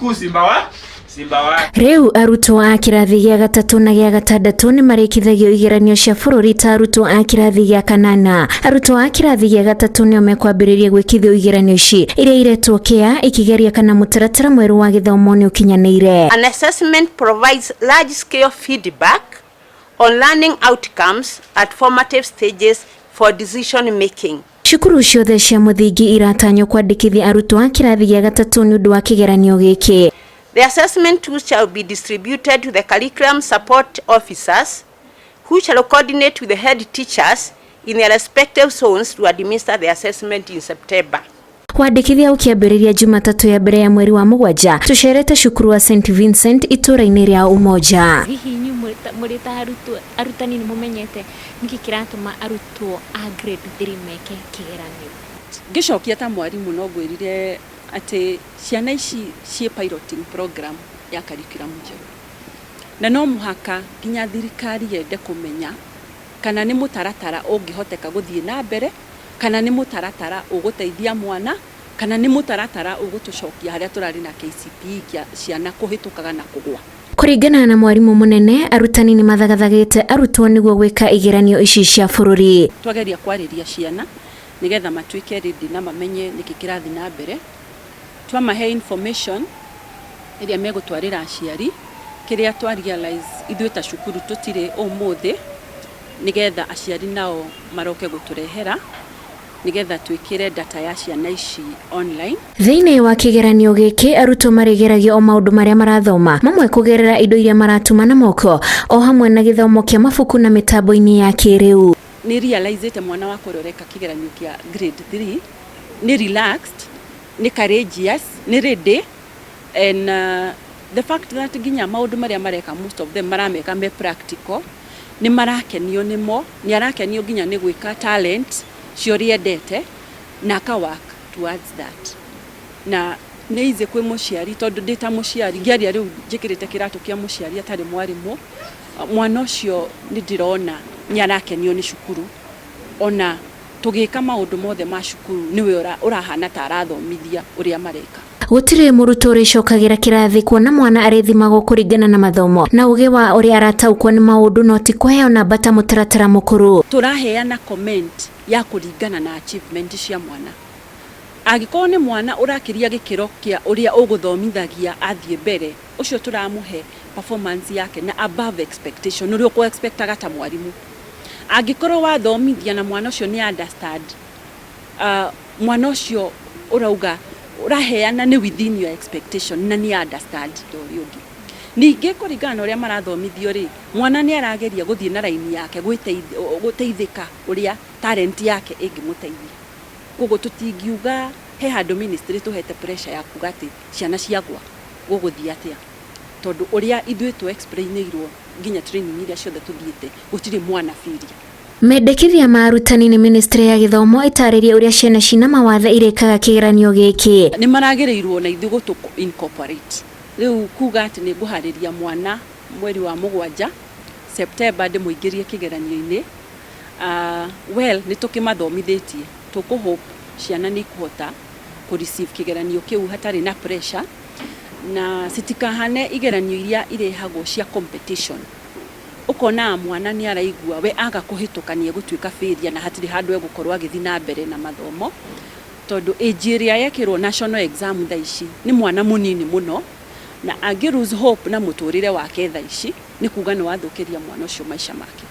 Siku simba wa simba wa. Rĩu arutwo a kĩrathi gĩa gatatũ na gĩa gatandatũ nĩ marĩkithagio igeranio cia bũrũri ta arutwo a kĩrathi gĩa kanana. Arutwo a kĩrathi gĩa gatatũ nĩo mekwambĩrĩria gwĩkithio igeranio ici iria iretwo KEA, ikĩgeria kana mũtaratara mwerũ wa gĩthomo nĩ ũkinyanĩire. An assessment provides large-scale feedback on learning outcomes at formative stages for decision making. Cukuru ciothe cia mũthingi iratanywo kwandĩkithia arutwo a kĩrathi gĩa gatatũ nĩ ũndũ wa kĩgeranio gĩkĩ. The assessment tools shall be distributed to the curriculum support officers, who shall coordinate with the head teachers in their respective zones to administer the assessment in September. Wandĩkithia ũkĩambĩrĩria Jumatatũ ya mbere ya mweri wa 7, tũcerete cukuru wa St Vincent itũũra-inĩ rĩa Umoja. Hihi inyuĩ mũrĩ ta arutwo, arutani, nĩ mũmenyete nĩkĩ kĩratũma arutwo a grade 3 meke kĩgeranio? Ngĩcokia ta mwarimũ, no ngwĩrire atĩ ciana ici ciĩ piloting program ya curriculum njerũ, na no mũhaka nginya thirikari yende kũmenya kana nĩ mũtaratara ũngĩhoteka gũthiĩ na mbere, kana nĩ mũtaratara ũgũteithia mwana, kana nĩ mũtaratara ũgũtũcokia harĩa tũrarĩ na KCPE kĩa ciana kũhĩtũkaga na kũgwa. Kũringana na mwarimũ mũnene, arutani nĩ mathagathagĩte arutwo nĩguo gwĩka igeranio ici cia bũrũri. Twageria kwarĩria ciana nĩgetha matuĩke ready na mamenye nĩkĩ kĩrathiĩ na mbere. Twamahe information ĩrĩa megũtwarĩra aciari. Kĩrĩa twa realize ithuĩ ta cukuru, tũtirĩ ũmũthĩ nĩgetha aciari nao maroke gũtũrehera nĩgetha twĩkĩre data ya ciana ici online. Thĩinĩ wa kĩgeranio gĩkĩ, arutwo marĩgeragio o maũndũ marĩa marathoma mamwe kũgerera indo iria maratuma na moko, o hamwe na gĩthomo kĩa mabuku na mĩtambo-inĩ ya kĩrĩu. Nĩ realizĩte mwana wakwa ũrĩa ũreka kĩgeranio kĩa grade 3 nĩ relaxed, nĩ courageous, nĩ ready, and the fact that nginya maũndũ marĩa mareka, most of them marameka me practical, nĩ marakenio nĩmo. Nĩ arakenio nginya nĩ gwĩka talent cia ũrĩa endete na aka work towards that. Na nĩ easy kwĩ mũciari, tondũ ndĩ ta mũciari ngĩaria rĩu njĩkĩrĩte kĩratũ kĩa mũciari atarĩ mwarimũ, mwana ũcio nĩ ndĩrona nĩ arakenio nĩ cukuru. Ona tũgĩka maũndũ mothe ma cukuru, nĩwe ũrahana ta arathomithia ũrĩa mareka. Gũtirĩ mũrutwo ũrĩcokagĩra kĩrathi, kuona mwana arĩthimagwo kũringana na mathomo na ũgĩ wa ũrĩa arataũkwo nĩ maũndũ, no ti kũheo namba ta mũtaratara mũkũrũ. Tũraheana comment ya kũringana na achievement cia mwana. Angĩkorwo nĩ mwana ũrakĩria gĩkĩro kĩa ũrĩa ũgũthomithagia athiĩ mbere, ũcio tũramũhe performance yake na above expectation, ũrĩa ũkũ expectaga ta mwarimũ. Angĩkorwo wathomithia na mwana ũcio nĩ understand, mwana ũcio ũrauga ũraheana nĩ within your expectation na nĩ understand ta ũrĩa ũngĩ. Ningĩ kũringana na ũrĩa marathomithio rĩ, mwana nĩ arageria gũthiĩ na raini yake gũteithĩka ũrĩa talent yake ĩngĩmũteithia. Koguo tũtingiuga he handũ ministry tũhete pressure ya kuga atĩ ciana ciagwa gũgũthiĩ atĩa, tondũ ũrĩa ithuĩ tũ explainĩirwo nginya training iria ciothe tũthiĩte, gũtirĩ mwana failure. Mendekithia ma arutani nĩ ministry ya gĩthomo ĩtarĩrie ũrĩa ciana cina mawathe irĩkaga kĩgeranio gĩkĩ. Nĩ maragĩrĩirwo na ithuĩ gũtũ incorporate. Rĩu kuga atĩ nĩ ngũharĩria mwana mweri wa 7, September, ndĩmũingĩrie kĩgeranio-inĩ, well, nĩ tũkĩmathomithĩtie. Tũkũ hope ciana nĩ ikũhota kũ receive kĩgeranio kĩu hatarĩ na pressure, na citikahane igeranio iria irehagwo cia competition, ũkona mwana nĩ araigua we aga kũhĩtũka nĩ egũtuĩka failure na hatirĩ handũ egũkorwo agĩthiĩ na mbere na mathomo, tondũ age ĩrĩa yekĩrwo national exam thaa ici nĩ mwana mũnini mũno, na angĩ lose hope na mũtũrĩre wake thaa ici, nĩ kuga nĩ wathũkĩria mwana ũcio maica make.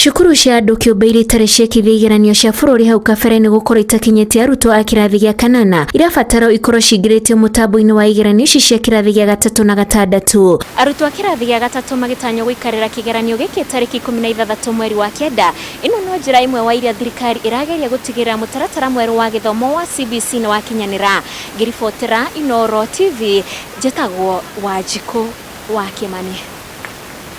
Cukuru cia andũ kĩũmbe iria itarĩ ciekithia igeranio cia bũrũri hau kabere nĩ gũkorwo itakinyĩtie arutwo a kĩrathi gĩa kanana, irabatarwo ikorwo cingĩrĩtio mũtambo-inĩ wa igeranio ici cia kĩrathi gĩa gatatũ na gatandatũ. Arutwo a kĩrathi gĩa gatatũ magĩtanywo gũikarĩra kĩgeranio gĩkĩ tarĩki 16 mweri wa 9. Ĩno no njĩra ĩmwe wa iria thirikari ĩrageria gũtigĩrĩra mũtaratara mwerũ wa gĩthomo wa CBC nĩ wakinyanĩra. Ngĩribotera Inooro TV, njĩtagwo Wanjikũ wa Kĩmani.